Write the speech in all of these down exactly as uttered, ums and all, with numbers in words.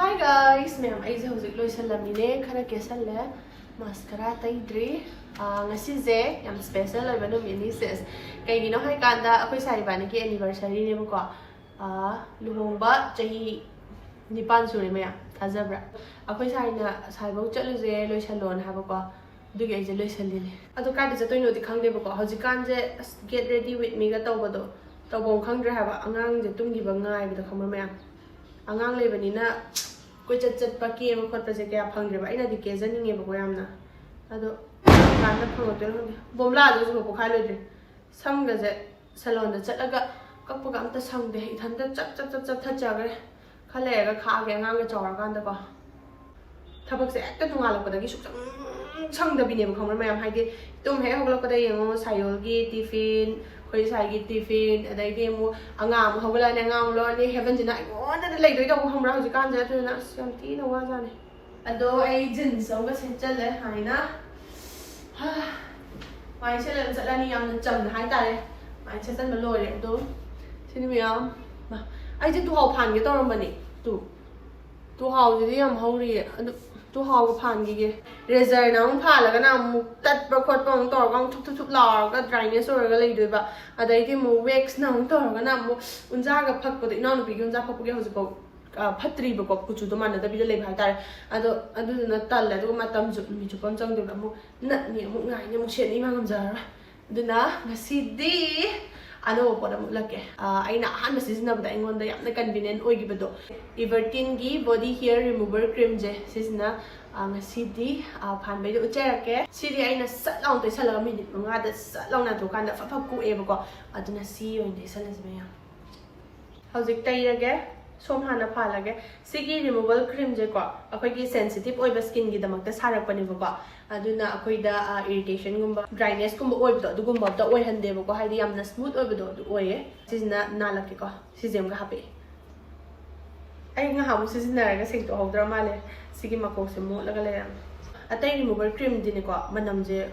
Hi guys, ꯃꯌꯥꯝ, ꯑꯩꯁꯦ ꯍꯧꯖꯤꯛ ꯂꯣꯏꯁꯜꯂꯝꯃꯤꯅꯦ, ꯈꯔ ꯀꯦꯁꯜꯂꯦ, ꯃꯥꯁꯀꯔꯥ ꯇꯩꯗ꯭ꯔꯤ꯫ ꯑꯥ, ꯉꯁꯤꯁꯦ ꯌꯥꯝ ꯁ꯭ꯄꯦꯁꯦꯜ ꯑꯣꯏꯕ ꯅꯨꯃꯤꯠꯅꯤ ꯁꯤꯁ꯫ ꯀꯩꯒꯤꯅꯣ ꯍꯥꯏꯀꯥꯟꯗ ꯑꯩꯈꯣꯏ ꯁꯥꯏ ꯏꯕꯥꯅꯤꯒꯤ ꯑꯦꯅꯤꯚꯔꯁꯔꯤꯅꯦꯕꯀꯣ꯫ ꯑꯥ, ꯂꯨꯍꯣꯡꯕ ꯆꯍꯤ ꯅꯤꯄꯥꯟ ꯁꯨꯔꯦ ꯃꯌꯥꯝ, ꯊꯥꯖꯕ꯭ꯔꯥ? ꯑꯩꯈꯣꯏ ꯁꯥꯏꯅ ꯁꯥꯏꯕꯧ ꯆꯠꯂꯨꯁꯦ, ꯂꯣꯏꯁꯜꯂꯣꯅ ꯍꯥꯏꯕꯀꯣ, ꯑꯗꯨꯒꯤ ꯑꯩꯁꯦ ꯂꯣꯏꯁꯜꯂꯤꯅꯦ꯫ ꯑꯗꯣ ꯀꯥꯏꯗ ꯆꯠꯇꯣꯏꯅꯣꯗꯤ ꯈꯪꯗꯦꯕꯀꯣ, ꯍꯧꯖꯤꯛꯀꯥꯟꯁꯦ ꯑꯁ, get ready with meꯒ ꯇꯧꯕꯗꯣ ꯇꯧꯐꯝ ꯈꯪꯗ꯭ꯔꯦ ꯍꯥꯏꯕ꯫ ꯑꯉꯥꯡꯁꯦ ꯇꯨꯝꯈꯤꯕ ꯉꯥꯏꯕꯗ, ꯈꯪꯕ꯭ꯔꯥ ꯃꯌꯥꯝ? ꯑꯉꯥꯡ ꯂꯩꯕꯅꯤꯅ ꯀꯣꯏꯆꯠ ꯆꯠꯄ, ꯀꯦꯕ ꯈꯣꯠꯄꯁꯦ ꯀꯌꯥ ꯐꯪꯗ꯭ꯔꯦꯕ꯫ ꯑꯩꯅꯗꯤ ꯀꯦꯖꯅꯤꯡꯉꯦꯕꯀꯣ ꯌꯥꯝꯅ, ꯑꯗꯣ ꯀꯔꯝ ꯀꯥꯟꯗ ꯐꯪꯉꯛꯇꯣꯏꯅꯣ ꯈꯪꯗꯦ꯫ ꯕꯣꯝꯂꯥꯗꯨꯁꯨ ꯄꯣꯛꯈꯥꯏ ꯂꯣꯏꯗ꯭ꯔꯤ꯫ ꯁꯝꯒꯁꯦ ꯁꯦꯂꯣꯟꯗ ꯆꯠꯂꯒ ꯀꯛꯄꯒ ꯑꯝꯇ ꯁꯪꯗꯦ꯫ ꯏꯊꯟꯇ ꯆꯞ ꯆꯞ ꯆꯞ ꯆꯞ ꯊꯠꯆꯈ꯭ꯔꯦ꯫ ꯈꯔ ꯂꯩꯔꯒ ꯈꯥꯛꯑꯒꯦ ꯑꯉꯥꯡꯒ ꯆꯥꯎꯔꯀꯥꯟꯗꯀꯣ꯫ ꯊꯕꯛꯁꯦ ꯍꯦꯛꯇ ꯅꯣꯡꯉꯥꯜꯂꯛꯄꯗꯒꯤ ꯁꯨꯡꯁꯪ ꯁꯪꯗꯕꯤꯅꯦꯕ, ꯈꯪꯕ꯭ꯔꯥ ꯃꯌꯥꯝ? ꯍꯥꯏꯗꯤ ꯇꯨꯝ ꯍꯦꯛ ꯍꯧꯒꯠꯂꯛꯄꯗ ꯌꯦꯡꯉꯣ, ꯁꯥꯏꯌꯣꯜꯒꯤ ꯇꯤꯐꯤꯟ, ꯑꯩꯈꯣꯏ ꯁꯥꯏꯒꯤ ꯇꯤꯐꯤꯟ, ꯑꯗꯩꯗꯤ ꯑꯃꯨꯛ ꯑꯉꯥꯡ ꯑꯃꯨꯛ ꯍꯧꯒꯠꯂꯛꯑꯅꯤ, ꯑꯉꯥꯡ ꯑꯃꯨꯛ ꯂꯧꯔꯅꯤ, ꯍꯦꯕꯟꯁꯤꯅ ꯑꯩꯉꯣꯟꯗꯗ ꯂꯩꯗꯣꯏ ꯇꯧꯕ, ꯈꯪꯕ꯭ꯔꯥ? ꯍꯧꯖꯤꯛꯀꯥꯟꯁꯦ ꯑꯗꯨꯅ ꯑꯁ ꯌꯥꯝ ꯊꯤꯅ ꯋꯥꯖꯥꯠꯅꯤ꯫ ꯑꯗꯣ ꯑꯩ ꯖꯤꯟꯁ ꯑꯃꯒ ꯁꯦꯠꯆꯜꯂꯦ ꯍꯥꯏꯅ꯫ ꯍꯥ, ꯃꯥꯏ ꯁꯦꯠꯂ ꯑꯗꯨꯝ ꯆꯠꯂꯅꯤ, ꯌꯥꯝꯅ ꯆꯝꯅ ꯍꯥꯏꯇꯥꯔꯦ꯫ ꯃꯥꯏ ꯁꯦꯠꯆꯟꯕ ꯂꯣꯏꯔꯦ꯫ ꯑꯗꯣ ꯁꯤꯅꯤ ꯃꯌꯥꯝ꯫ ꯃꯥ, ꯑꯩꯁꯦ ꯇꯨꯍꯥꯎ ꯐꯥꯟꯒꯦ ꯇꯧꯔꯝꯕꯅꯦ꯫ ꯇꯨ, ꯇꯨꯍꯥꯎꯁꯤꯗꯤ ꯌꯥꯝ ꯍꯧꯔꯤꯌꯦ꯫ ꯑꯗꯨ ꯇꯨꯍꯥꯎꯒ ꯐꯥꯟꯈꯤꯒꯦ꯫ ꯔꯦꯖꯔꯅ ꯑꯃꯨꯛ ꯐꯥꯜꯂꯒꯅ ꯑꯃꯨꯛ ꯇꯠꯄ ꯈꯣꯠꯄ ꯑꯃꯨꯛ ꯇꯧꯔꯒ ꯑꯃꯨꯛ ꯊꯨꯞ ꯊꯨꯞ ꯊꯨꯞ ꯂꯥꯎꯔꯒ dryness ꯑꯣꯏꯔꯒ ꯂꯩꯗꯣꯏꯕ꯫ ꯑꯗꯩꯗꯤ ꯑꯃꯨꯛ ꯋꯦꯛꯁꯅ ꯑꯃꯨꯛ ꯇꯧꯔꯒꯅ ꯑꯃꯨꯛ ꯎꯟꯖꯥꯒ ꯐꯛꯄꯗꯣ, ꯏꯅꯥꯎꯅꯨꯄꯤꯒꯤ ꯎꯟꯖꯥ ꯐꯛꯄꯒꯤ ꯍꯧꯖꯤꯛꯐꯥꯎ ꯑ, ꯐꯠꯇ꯭ꯔꯤꯕꯀꯣ, ꯀꯨꯆꯨꯗꯣ ꯃꯥꯟꯅꯗꯕꯤꯗ ꯂꯩꯕ ꯍꯥꯏꯇꯥꯔꯦ꯫ ꯑꯗꯣ ꯑꯗꯨꯗꯨꯅ ꯇꯜꯂꯦ꯫ ꯑꯗꯨꯒ ꯃꯇꯝꯁꯨ ꯅꯨꯃꯤꯠ ꯆꯨꯞꯄ ꯑꯃ ꯆꯪꯗꯣꯏꯕ, ꯑꯃꯨꯛ ꯅꯠꯅꯤ, ꯑꯃꯨꯛ ꯉꯥꯏꯅꯤ, ꯑꯃꯨꯛ ꯁꯦꯠꯅꯤ, ꯏꯃꯥ ꯉꯝꯖꯔꯔꯣꯏ꯫ ꯑꯗꯨꯅ ꯉꯁꯤꯗꯤ ꯑꯅꯧꯕ ꯄꯣꯠ ꯑꯃ ꯎꯠꯂꯛꯀꯦ꯫ ꯑ, ꯑꯩꯅ ꯑꯍꯥꯟꯕ ꯁꯤꯖꯤꯟꯅꯕꯗ ꯑꯩꯉꯣꯟꯗ ꯌꯥꯝꯅ convenient ꯑꯣꯏꯈꯤꯕꯗꯣ, Everteenꯒꯤ body hair remover creamꯁꯦ, ꯁꯤꯁꯤꯅ, ꯑ, ꯉꯁꯤꯗꯤ, ꯑ, ꯐꯥꯟꯕꯩꯗꯣ ꯎꯠꯆꯔꯛꯀꯦ꯫ ꯁꯤꯗꯤ ꯑꯩꯅ ꯁꯠ ꯂꯥꯎꯅ ꯇꯩꯁꯜꯂꯒ ꯃꯤꯅꯤꯠ ꯃꯉꯥꯗ ꯁꯠ ꯂꯥꯎꯅ ꯅꯥꯟꯊꯣꯛꯀꯥꯟꯗ ꯐꯠ ꯐꯠ ꯀꯣꯛꯑꯦꯕꯀꯣ꯫ ꯑꯗꯨꯅ ꯁꯤ ꯑꯣꯏꯅ ꯇꯩꯁꯜꯂꯁꯤ ꯃꯌꯥꯝ꯫ ꯍꯧꯖꯤꯛ ꯇꯩꯔꯒꯦ꯫ ꯁꯣꯝ ꯍꯥꯟꯅ ꯐꯥꯜꯂꯒꯦ꯫ ꯁꯤꯒꯤ removal creamꯁꯦꯀꯣ, ꯑꯩꯈꯣꯏꯒꯤ sensitive ꯑꯣꯏꯕ skinꯒꯤꯗꯃꯛꯇ ꯁꯥꯔꯛꯄꯅꯦꯕꯀꯣ꯫ ꯑꯗꯨꯅ ꯑꯩꯈꯣꯏꯗ, ꯑ, irritationꯒꯨꯝꯕ, drynessꯀꯨꯝꯕ ꯑꯣꯏꯕꯗꯣ, ꯑꯗꯨꯒꯨꯝꯕ ꯑꯝꯇ ꯑꯣꯏꯍꯟꯗꯦꯕꯀꯣ꯫ ꯍꯥꯏꯗꯤ ꯌꯥꯝꯅ smooth ꯑꯣꯏꯕꯗꯣ ꯑꯗꯨ ꯑꯣꯏꯌꯦ꯫ ꯁꯤꯁꯤꯅ ꯅꯥꯜꯂꯛꯀꯦꯀꯣ꯫ ꯁꯤꯁꯦ ꯑꯃꯒ ꯍꯥꯞꯄꯛꯑꯦ꯫ ꯑꯩ ꯉꯥꯏꯍꯥꯛꯃꯨꯛ ꯁꯤꯖꯤꯟꯅꯔꯒ ꯁꯦꯡꯗꯣꯛꯍꯧꯗ꯭ꯔ ꯃꯥꯜꯂꯦ꯫ ꯁꯤꯒꯤ ꯃꯀꯣꯛꯁꯦ ꯃꯣꯠꯂꯒ ꯂꯩꯔꯝꯃꯦ꯫ ꯑꯇꯩ removal creamꯗꯤꯅꯦꯀꯣ, ꯃꯅꯝꯁꯦ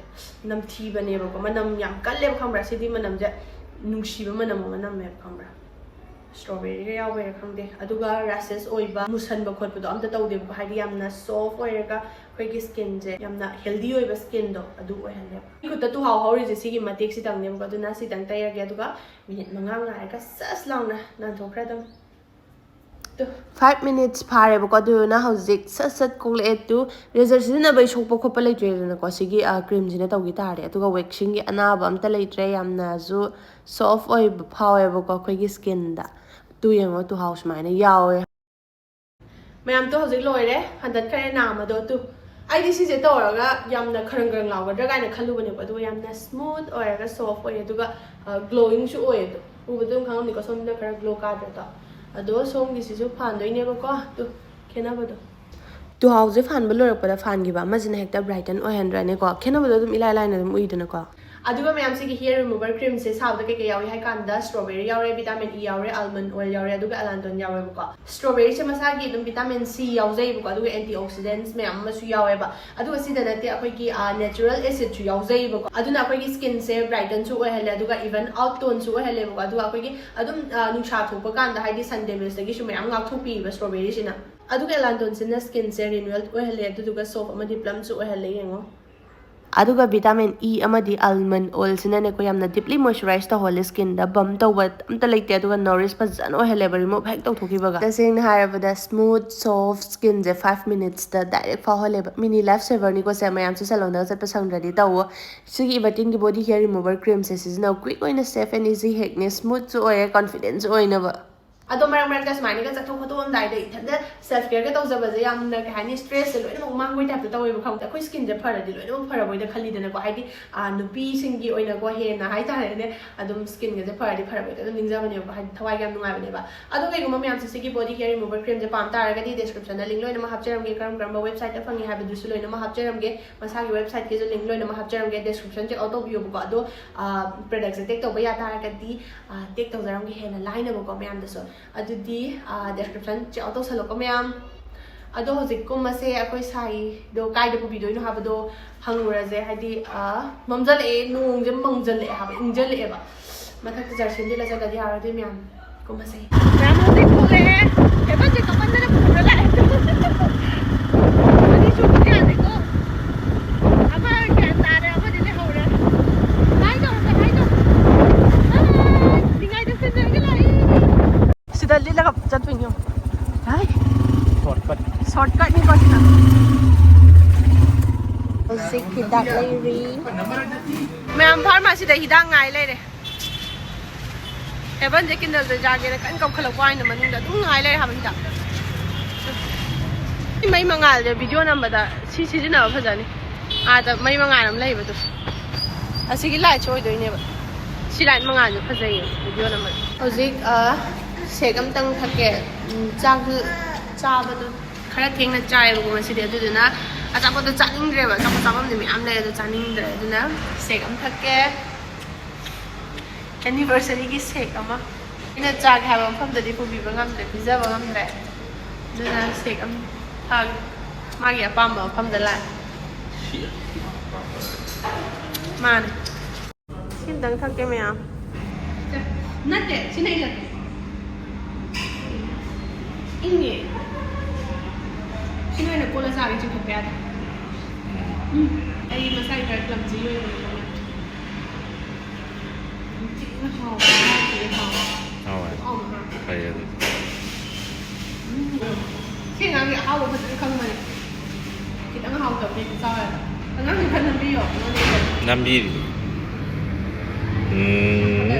ꯅꯝꯊꯤꯕꯅꯦꯕꯀꯣ꯫ ꯃꯅꯝ ꯌꯥꯝ ꯀꯜꯂꯦꯕ, ꯈꯪꯕ꯭ꯔꯥ? ꯁꯤꯗꯤ ꯃꯅꯝꯁꯦ ꯅꯨꯡꯁꯤꯕ ꯃꯅꯝ ꯑꯃ ꯅꯝꯃꯦꯕ, ꯈꯪꯕ꯭ꯔꯥ? ꯁ꯭ꯇ꯭ꯔꯣꯕꯦꯔꯤꯒ ꯌꯥꯎꯕꯩꯔꯥ ꯈꯪꯗꯦ, ꯑꯗꯨꯒ ꯔꯦꯁꯦꯁ ꯑꯣꯏꯕ, ꯃꯨꯁꯟꯕ ꯈꯣꯠꯄꯗꯣ ꯑꯝꯇ ꯇꯧꯗꯦꯕꯀꯣ, ꯍꯥꯏꯗꯤ ꯌꯥꯝꯅ ꯁꯣꯐ ꯑꯣꯏꯔꯒ ꯑꯩꯈꯣꯏꯒꯤ ꯁ꯭ꯀꯤꯟꯁꯦ ꯌꯥꯝꯅ ꯍꯦꯜꯗꯤ ꯑꯣꯏꯕ ꯁ꯭ꯀꯤꯟꯗꯣ ꯑꯗꯨ ꯑꯣꯏꯍꯜꯂꯦꯕ꯫ ꯑꯩ ꯈꯨꯠꯇ ꯇꯨꯍꯥꯎ ꯍꯧꯔꯤꯁꯦ ꯁꯤꯒꯤ ꯃꯇꯦꯛꯁꯤꯗꯪꯅꯦꯕꯀꯣ, ꯑꯗꯨꯅ ꯁꯤꯗꯪ ꯇꯩꯔꯒꯦ, ꯑꯗꯨꯒ ꯃꯤꯅꯤꯠ ꯃꯉꯥ ꯉꯥꯏꯔꯒ ꯁꯁ ꯂꯥꯎꯅ ꯅꯥꯟꯊꯣꯛꯈ꯭ꯔꯦ ꯑꯗꯨꯝ꯫ ꯇꯨ꯫ Five minutes ꯐꯥꯔꯦꯕꯀꯣ, ꯑꯗꯨꯗꯨꯅ ꯍꯧꯖꯤꯛ ꯁꯠ ꯁꯠ ꯀꯣꯛꯂꯛꯑꯦ꯫ ꯇꯨ, ꯔꯦꯖꯔ ꯁꯤꯖꯤꯟꯅꯕꯩ ꯁꯣꯛꯄ ꯈꯣꯠꯄ ꯂꯩꯇ꯭ꯔꯦꯗꯅꯀꯣ, ꯁꯤꯒꯤ ꯀ꯭ꯔꯤꯝꯁꯤꯅ ꯇꯧꯈꯤ ꯇꯥꯔꯗꯤ꯫ ꯑꯗꯨꯒ ꯋꯦꯛꯁꯤꯡꯒꯤ ꯑꯅꯥꯕ ꯑꯝꯇ ꯂꯩꯇ꯭ꯔꯦ, ꯌꯥꯝꯅꯁꯨ ꯁꯣꯐ ꯑꯣꯏꯕ ꯐꯥꯎꯋꯦꯕꯀꯣ ꯑꯩꯈꯣꯏꯒꯤ ꯁ꯭ꯀꯤꯟꯗ꯫ ꯇꯨ ꯌꯦꯡꯉꯣ, ꯇꯨꯍꯥꯎ ꯁꯨꯃꯥꯏꯅ ꯌꯥꯎꯋꯦ꯫ ꯃꯌꯥꯝ, ꯇꯨ ꯍꯧꯖꯤꯛ ꯂꯣꯏꯔꯦ, ꯍꯟꯊꯠꯈ꯭ꯔꯦ ꯅꯥꯝꯃꯗꯣ꯫ ꯇꯨ, ꯑꯩꯗꯤ ꯁꯤꯁꯦ ꯇꯧꯔꯒ ꯌꯥꯝꯅ ꯈꯔꯪ ꯈꯔꯪ ꯂꯥꯎꯒꯗ꯭ꯔꯥ ꯀꯥꯏꯅ ꯈꯜꯂꯨꯕꯅꯦꯕ, ꯑꯗꯨꯒ ꯌꯥꯝꯅ ꯁ꯭ꯃꯨꯠ ꯑꯣꯏꯔꯒ ꯁꯣꯐ ꯑꯣꯏꯌꯦ, ꯑꯗꯨꯒ ꯒ꯭ꯂꯣꯋꯤꯡꯁꯨ ꯑꯣꯏꯌꯦ꯫ ꯑꯗꯨ ꯎꯕꯗ ꯑꯗꯨꯝ ꯈꯪꯉꯝꯅꯤꯀꯣ, ꯁꯣꯝꯗ ꯈꯔ ꯒ꯭ꯂꯣ ꯀꯥꯗ꯭ꯔꯥ ꯇꯣ꯫ ꯑꯗꯣ ꯁꯣꯝꯒꯤꯁꯤꯁꯨ ꯐꯥꯟꯗꯣꯏꯅꯦꯕꯀꯣ, ꯇꯨ ꯈꯦꯠꯅꯕꯗꯣ꯫ ꯇꯨꯍꯥꯎꯁꯦ ꯐꯥꯟꯕ ꯂꯣꯏꯔꯛꯄꯗ ꯐꯥꯟꯈꯤꯕ ꯑꯃꯁꯤꯅ ꯍꯦꯛꯇ ꯕ꯭ꯔꯥꯏꯇꯟ ꯑꯣꯏꯍꯟꯗ꯭ꯔꯅꯤꯀꯣ, ꯈꯦꯠꯅꯕꯗꯣ ꯑꯗꯨꯝ ꯏꯂꯥꯏ ꯂꯥꯏꯅ ꯑꯗꯨꯝ ꯎꯏꯗꯅꯀꯣ꯫ ꯑꯗꯨꯒ ꯃꯌꯥꯝ, ꯁꯤꯒꯤ ꯍꯤꯌꯔ ꯔꯤꯃꯨꯚꯔ ꯀ꯭ꯔꯤꯝꯁꯦ ꯁꯥꯕꯗ ꯀꯩꯀꯩ ꯌꯥꯎꯏ ꯍꯥꯏ ꯀꯥꯟꯗ, ꯁ꯭ꯇ꯭ꯔꯣꯕꯦꯔꯤ ꯌꯥꯎꯔꯦ, ꯚꯤꯇꯥꯃꯤꯟ ꯏ ꯌꯥꯎꯔꯦ, ꯑꯜꯃꯟ ꯑꯣꯏꯜ ꯌꯥꯎꯔꯦ, ꯑꯗꯨꯒ ꯑꯦꯂꯥꯟꯇꯣꯟ ꯌꯥꯎꯋꯦꯕꯀꯣ꯫ ꯁ꯭ꯇ꯭ꯔꯣꯕꯦꯔꯤꯁꯦ ꯃꯁꯥꯒꯤ ꯑꯗꯨꯝ ꯚꯤꯇꯥꯃꯤꯟ ꯁꯤ ꯌꯥꯎꯖꯩꯕꯀꯣ, ꯑꯗꯨꯒ ꯑꯦꯟꯇꯤ ꯑꯣꯛꯁꯤꯗꯦꯟꯠꯁ ꯃꯌꯥꯝ ꯑꯃꯁꯨ ꯌꯥꯎꯋꯦꯕ꯫ ꯑꯗꯨꯒ ꯁꯤꯗ ꯅꯠꯇꯦ, ꯑꯩꯈꯣꯏꯒꯤ ꯅꯦꯆꯔꯦꯜ ꯑꯦꯁꯤꯗꯁꯨ ꯌꯥꯎꯖꯩꯕꯀꯣ, ꯑꯗꯨꯅ ꯑꯩꯈꯣꯏꯒꯤ ꯁ꯭ꯀꯤꯟꯁꯦ ꯕ꯭ꯔꯥꯏꯇꯟꯁꯨ ꯑꯣꯏꯍꯜꯂꯦ, ꯑꯗꯨꯒ ꯏꯚꯟ ꯑꯥꯎꯠ ꯇꯣꯟꯁꯨ ꯑꯣꯏꯍꯜꯂꯦꯕꯀꯣ, ꯑꯗꯨꯒ ꯑꯩꯈꯣꯏꯒꯤ ꯑꯗꯨꯝ ꯅꯨꯡꯁꯥ ꯊꯣꯛꯄ ꯀꯥꯟꯗ, ꯍꯥꯏꯗꯤ ꯁꯟ ꯗꯦꯃꯦꯖꯇꯒꯤꯁꯨ ꯃꯌꯥꯝ ꯉꯥꯛꯊꯣꯛꯄꯤꯕ ꯁ꯭ꯇ꯭ꯔꯣꯕꯦꯔꯤꯁꯤꯅ꯫ ꯑꯗꯨꯒ ꯑꯦꯂꯥꯟꯇꯣꯟꯁꯤꯅ ꯁ꯭ꯀꯤꯟꯁꯦ ꯔꯤꯅ꯭ꯌꯨꯑꯦꯜ ꯑꯣꯏꯍꯜꯂꯦ, ꯑꯗꯨꯗꯨꯒ ꯁꯣꯐ ꯑꯃꯗꯤ ꯄ꯭ꯂꯝꯁꯨ ꯑꯣꯏꯍꯜꯂꯦ꯫ ꯌꯦꯡꯉꯣ꯫ ꯑꯗꯨꯒ ꯚꯤꯇꯥꯃꯤꯟ ꯏ ꯑꯃꯗꯤ ꯑꯜꯃꯟ ꯑꯣꯏꯜꯁꯤꯅꯅꯦꯀꯣ, ꯌꯥꯝꯅ ꯗꯤꯞꯂꯤ ꯃꯣꯏꯆꯔꯥꯏꯁ ꯇꯧꯍꯜꯂꯦ, ꯁ꯭ꯀꯤꯟꯗ ꯕꯝ ꯇꯧꯕ ꯑꯝꯇ ꯂꯩꯇꯦ, ꯑꯗꯨꯒ ꯅꯣꯔꯤꯁ ꯐꯖꯅ ꯑꯣꯏꯍꯜꯂꯦꯕ, ꯔꯤꯃꯨꯚ ꯍꯦꯛ ꯇꯧꯊꯣꯛꯈꯤꯕꯒ꯫ ꯇꯁꯦꯡꯅ ꯍꯥꯏꯔꯕꯗ, ꯁ꯭ꯃꯨꯠ ꯁꯣꯐ ꯁ꯭ꯀꯤꯟꯁꯦ ꯐꯥꯏꯚ ꯃꯤꯅꯤꯠꯁꯇ ꯗꯥꯏꯔꯦꯛ ꯐꯥꯎꯍꯜꯂꯦꯕ꯫ ꯃꯤꯅꯤ ꯂꯥꯏꯐ ꯁꯦꯚꯔꯅꯤꯀꯣ ꯁꯦ, ꯃꯌꯥꯝꯁꯨ ꯁꯦꯂꯣꯟꯗꯒ ꯆꯠꯄ ꯁꯪꯗ꯭ꯔꯗꯤ ꯇꯧꯋꯣ꯫ ꯁꯤꯒꯤ ꯏꯕꯔꯇꯤꯟꯒꯤ ꯕꯣꯗꯤ ꯍꯤꯌꯔ ꯔꯤꯃꯨꯚꯔ ꯀ꯭ꯔꯤꯝꯁꯦ ꯁꯤꯖꯤꯟꯅꯧ, ꯀ꯭ꯋꯤꯛ ꯑꯣꯏꯅ, ꯁꯦꯐ ꯑꯦꯟ ꯏꯖꯤ ꯍꯦꯛꯅꯦ, ꯁ꯭ꯃꯨꯠꯁꯨ ꯑꯣꯏꯌꯦ, ꯀꯣꯟꯐꯤꯗꯦꯟꯁꯨ ꯑꯣꯏꯅꯕ꯫ ꯑꯗꯣ ꯃꯔꯛ ꯃꯔꯛꯇ ꯁꯨꯃꯥꯏꯅꯒ ꯆꯠꯊꯣꯛ ꯈꯣꯠꯇꯣꯛꯑꯝꯗꯥꯏꯗ ꯏꯊꯟꯇ ꯁꯦꯜꯐ ꯀꯦꯌꯔꯒ ꯇꯧꯖꯕꯁꯦ ꯌꯥꯝꯅ, ꯀꯩ ꯍꯥꯏꯅꯤ, ꯁ꯭ꯇ꯭ꯔꯦꯁꯁꯦ ꯂꯣꯏꯅꯃꯛ ꯃꯥꯡꯕꯩ ꯇꯥꯏꯞꯇ ꯇꯧꯋꯦꯕ, ꯈꯪꯕ꯭ꯔꯥ? ꯑꯩꯈꯣꯏ ꯁ꯭ꯀꯤꯟꯁꯦ ꯐꯔꯗꯤ ꯂꯣꯏꯅꯃꯛ ꯐꯔꯕꯣꯏꯗ ꯈꯜꯂꯤꯗꯅꯀꯣ, ꯍꯥꯏꯗꯤ, ꯑ, ꯅꯨꯄꯤꯁꯤꯡꯒꯤ ꯑꯣꯏꯅꯀꯣ, ꯍꯦꯟꯅ ꯍꯥꯏꯇꯥꯔꯦꯅꯦ, ꯑꯗꯨꯝ ꯁ꯭ꯀꯤꯟꯒꯁꯦ ꯐꯔꯗꯤ ꯐꯔꯕꯣꯏꯗ ꯑꯗꯨꯝ ꯅꯤꯡꯖꯕꯅꯦꯕꯀꯣ, ꯍꯥꯏꯗꯤ ꯊꯋꯥꯏꯒ ꯌꯥꯝ ꯅꯨꯡꯉꯥꯏꯕꯅꯦꯕ꯫ ꯑꯗꯣ ꯀꯩꯒꯨꯝꯕ ꯃꯌꯥꯝꯁꯦ ꯁꯤꯒꯤ ꯕꯣꯗꯤ ꯀꯦꯌꯔ ꯔꯤꯃꯨꯚꯔ ꯀ꯭ꯔꯤꯝꯁꯦ ꯄꯥꯝ ꯇꯥꯔꯒꯗꯤ, ꯗꯤꯁꯀ꯭ꯔꯤꯞꯁꯟꯗ ꯂꯤꯡ ꯂꯣꯏꯅꯃꯛ ꯍꯥꯞꯆꯔꯝꯒꯦ, ꯀꯔꯝ ꯀꯔꯝꯕ ꯋꯦꯕꯁꯥꯏꯠꯇ ꯐꯪꯉꯤ ꯍꯥꯏꯕꯗꯨꯁꯨ ꯂꯣꯏꯅꯃꯛ ꯍꯥꯞꯆꯔꯝꯒꯦ, ꯃꯁꯥꯒꯤ ꯋꯦꯕꯁꯥꯏꯠꯀꯤꯁꯨ ꯂꯤꯡ ꯂꯣꯏꯅꯃꯛ ꯍꯥꯞꯆꯔꯝꯒꯦ, ꯗꯤꯁꯀ꯭ꯔꯤꯞꯁꯟ ꯆꯦꯛ ꯑꯥꯎꯠ ꯇꯧꯕꯤꯌꯣꯕꯀꯣ꯫ ꯑꯗꯣ, ꯑ, ꯄ꯭ꯔꯗꯛꯁꯦ ꯇꯦꯛ ꯇꯧꯕ ꯌꯥ ꯇꯥꯔꯒꯗꯤ, ꯑ, ꯇꯦꯛ ꯇꯧꯖꯔꯝꯒꯦ ꯍꯦꯟꯅ ꯂꯥꯏꯅꯕꯀꯣ ꯃꯌꯥꯝꯗꯁꯨ꯫ ꯑꯗꯨꯗꯤ, ꯑ, ꯗꯤꯁꯀ꯭ꯔꯤꯞꯁꯟ ꯆꯦꯛ ꯑꯥꯎꯠ ꯇꯧꯁꯜꯂꯣꯀꯣ ꯃꯌꯥꯝ꯫ ꯑꯗꯣ ꯍꯧꯖꯤꯛ ꯀꯨꯝꯕꯁꯦ ꯑꯩꯈꯣꯏ ꯁꯥꯏꯗꯣ ꯀꯥꯏꯗ ꯄꯨꯕꯤꯗꯣꯏꯅꯣ ꯍꯥꯏꯕꯗꯣ ꯍꯪꯉꯨꯔꯁꯦ꯫ ꯍꯥꯏꯗꯤ, ꯑ, ꯃꯝꯖꯜꯂꯛꯑꯦ, ꯅꯣꯡꯁꯦ ꯃꯪꯖꯜꯂꯛꯑꯦ ꯍꯥꯏꯕ, ꯏꯪꯖꯜꯂꯛꯑꯦꯕ꯫ ꯃꯊꯛꯇ ꯖꯔꯁꯤ ꯂꯤꯠꯂ ꯆꯠꯇ꯭ꯔꯗꯤ ꯌꯥꯔꯣꯏꯗꯣꯏ ꯃꯌꯥꯝ꯫ ꯃꯌꯥꯝ ꯍꯧꯖꯤꯛ ꯊꯣꯛꯂꯛꯑꯦ꯫ ꯍꯦꯕꯟꯁꯦ ꯀꯃꯟꯗꯅ ꯄꯨꯔ ꯂꯥꯛꯑꯦ꯫ ꯑꯅꯤ ꯁꯨꯕꯗꯤ ꯌꯥꯗꯦꯀꯣ꯫ ꯑꯃ ꯒ꯭ꯌꯥꯟ ꯇꯥꯔꯦ, ꯑꯃꯗꯤ ꯂꯩꯍꯧꯔꯦ꯫ ꯍꯥꯏ ꯇꯧꯔꯒ, ꯍꯥꯏ ꯇꯧꯔꯒ꯫ ꯑꯥꯏ, ꯅꯤꯡꯉꯥꯏꯗ ꯁꯤꯟꯅꯔꯒ ꯂꯥꯛꯏ꯫ ꯁꯤꯗ ꯂꯤꯠꯂꯒ ꯆꯠꯇꯣꯏꯅꯤ ꯌꯦꯡꯉꯣ꯫ ꯍꯥꯏ꯫ ꯁꯣꯔꯠꯀꯠ꯫ ꯁꯣꯔꯠꯀꯠꯅꯤꯀꯣ ꯁꯤꯗ꯫ ꯍꯧꯖꯤꯛ ꯍꯤꯗꯥꯛ ꯂꯩꯔꯤ꯫ ꯃꯌꯥꯝ ꯐꯥꯔꯃꯥꯁꯤꯗ ꯍꯤꯗꯥꯛ ꯉꯥꯏ ꯂꯩꯔꯦ꯫ ꯍꯦꯕꯟꯁꯦ ꯀꯤꯟꯗꯜꯗ ꯆꯥꯒꯦꯅ ꯀꯟꯅ ꯀꯧꯈꯠꯂꯛꯄ ꯋꯥꯅꯤꯗ, ꯃꯅꯨꯡꯗ ꯑꯗꯨꯝ ꯉꯥꯏ ꯂꯩꯔꯦ ꯍꯥꯏꯕ ꯍꯤꯗꯥꯛ꯫ ꯁꯤ ꯃꯩ ꯃꯉꯥꯜꯁꯦ ꯚꯤꯗꯤꯑꯣ ꯅꯝꯕꯗ ꯁꯤ ꯁꯤꯖꯤꯟꯅꯕ ꯐꯖꯅꯤ꯫ ꯑꯥꯗ ꯃꯩ ꯃꯉꯥꯜ ꯑꯃ ꯂꯩꯕꯗꯣ꯫ ꯑꯁꯤꯒꯤ ꯂꯥꯏꯠꯁꯦ ꯑꯣꯏꯗꯣꯏꯅꯦꯕ꯫ ꯁꯤ ꯂꯥꯏꯠ ꯃꯉꯥꯜꯁꯦ ꯐꯖꯩꯌꯦ ꯚꯤꯗꯤꯑꯣ ꯅꯝꯕꯗ꯫ ꯍꯧꯖꯤꯛ, ꯑ, ꯁꯦꯛ ꯑꯝꯇꯪ ꯊꯛꯀꯦ꯫ ꯎꯝ, ꯆꯥꯛꯁꯨ ꯆꯥꯕꯗꯣ ꯈꯔ ꯊꯦꯡꯅ ꯆꯥꯏꯌꯦꯕꯀꯣ ꯉꯁꯤꯗꯤ꯫ ꯑꯗꯨꯗꯨꯅ ꯑꯆꯥꯄꯣꯠꯇꯣ ꯆꯥꯅꯤꯡꯗ꯭ꯔꯦꯕ꯫ ꯑꯆꯥꯄꯣꯠ ꯆꯥꯐꯝꯗꯤ ꯃꯌꯥꯝ ꯂꯩ, ꯑꯗꯣ ꯆꯥꯅꯤꯡꯗ꯭ꯔꯦ꯫ ꯑꯗꯨꯅ ꯁꯦꯛ ꯑꯃ ꯊꯛꯀꯦ꯫ ꯑꯦꯅꯤꯚꯔꯁꯔꯤꯒꯤ ꯁꯦꯛ ꯑꯃ꯫ ꯑꯩꯅ ꯆꯥꯒꯦ ꯍꯥꯏꯕ ꯃꯐꯝꯗꯗꯤ ꯄꯨꯕꯤꯕ ꯉꯝꯗ꯭ꯔꯦ, ꯄꯤꯖꯕ ꯉꯝꯗ꯭ꯔꯦ꯫ ꯑꯗꯨꯅ ꯁꯦꯛ ꯑꯃ ꯊꯛꯑꯒꯦ꯫ ꯃꯥꯒꯤ ꯑꯄꯥꯝꯕ ꯃꯐꯝꯗ ꯂꯥꯛꯑꯦ꯫ ꯃꯥꯅꯦ꯫ ꯁꯤ ꯑꯝꯇꯪ ꯊꯛꯀꯦ ꯃꯌꯥꯝ꯫ ꯅꯠꯇꯦ, ꯁꯤꯅ ꯏꯪꯉꯦ꯫ ꯁꯤꯅ ꯑꯣꯏꯅ ꯀꯣꯠꯂ ꯆꯥꯒꯦ, ꯆꯤꯡꯊꯣꯛꯄ ꯌꯥꯗꯦ꯫ ꯎꯝ꯫ ꯑꯩ ꯃꯁꯥꯒꯤ ꯈꯔ clumsy ꯑꯣꯏꯕꯅꯦ꯫ ꯌꯥꯝ ꯊꯤꯅ ꯍꯥꯎꯕ, ꯌꯥꯝ ꯊꯤꯅ ꯍꯥꯎꯕ꯫ ꯍꯥꯎꯋꯦ꯫ ꯍꯥꯎꯕ꯭ꯔꯥ? ꯐꯩ ꯑꯗꯨꯗꯤ꯫ ꯎꯝ꯫ ꯁꯤ ꯑꯉꯥꯡꯗꯤ ꯑꯍꯥꯎꯕ ꯐꯖꯅ ꯈꯪꯕꯅꯦ꯫ ꯈꯤꯇꯪ ꯍꯥꯎꯇꯕꯗꯤ ꯍꯦꯛꯇ ꯆꯥꯎ ꯌꯥꯗꯦ꯫ ꯑꯉꯥꯡꯁꯤ ꯈꯔ ꯅꯝꯕꯤꯌꯣ, ꯑꯉꯥꯡꯁꯤ ꯈꯔ꯫ ꯅꯝꯕꯤꯔꯤꯅꯤ꯫ ꯎꯝ꯫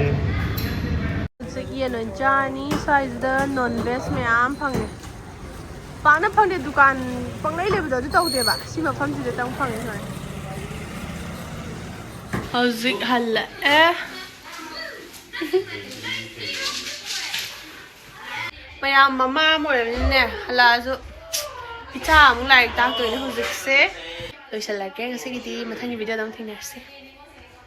ꯍꯧꯖꯤꯛ ꯌꯦꯟ ꯑꯣꯏꯅ ꯆꯥꯔꯅꯤ꯫ ꯁ꯭ꯋꯥꯏꯁꯤꯗ non veg ꯃꯌꯥꯝ ꯐꯪꯉꯦ꯫ ꯄꯥꯛꯅ ꯐꯪꯗꯦ, ꯗꯨꯀꯥꯟ ꯄꯪꯂꯩ ꯂꯩꯕꯗꯣ ꯑꯗꯨ ꯇꯧꯗꯦꯕ꯫ ꯁꯤ ꯃꯐꯝꯁꯤꯗꯇꯪ ꯐꯪꯉꯦ ꯁꯨꯃꯥꯏꯅ꯫ ꯍꯧꯖꯤꯛ ꯍꯜꯂꯛꯑꯦ꯫ ꯃꯌꯥꯝ ꯃꯃꯥ ꯑꯃ ꯑꯣꯏꯔꯕꯅꯤꯅꯅꯦ, ꯍꯜꯂꯛꯑꯁꯨ ꯏꯆꯥ ꯑꯃꯨꯛ ꯂꯥꯏꯔꯤꯛ ꯇꯥꯛꯇꯣꯏꯅꯦ ꯍꯧꯖꯤꯛꯁꯦ꯫ ꯂꯣꯏꯁꯤꯜꯂꯒꯦ ꯉꯁꯤꯒꯤꯗꯤ, ꯃꯊꯪꯒꯤ ꯚꯤꯗꯤꯑꯣꯗ ꯑꯃꯨꯛ ꯊꯦꯡꯅꯔꯁꯤ꯫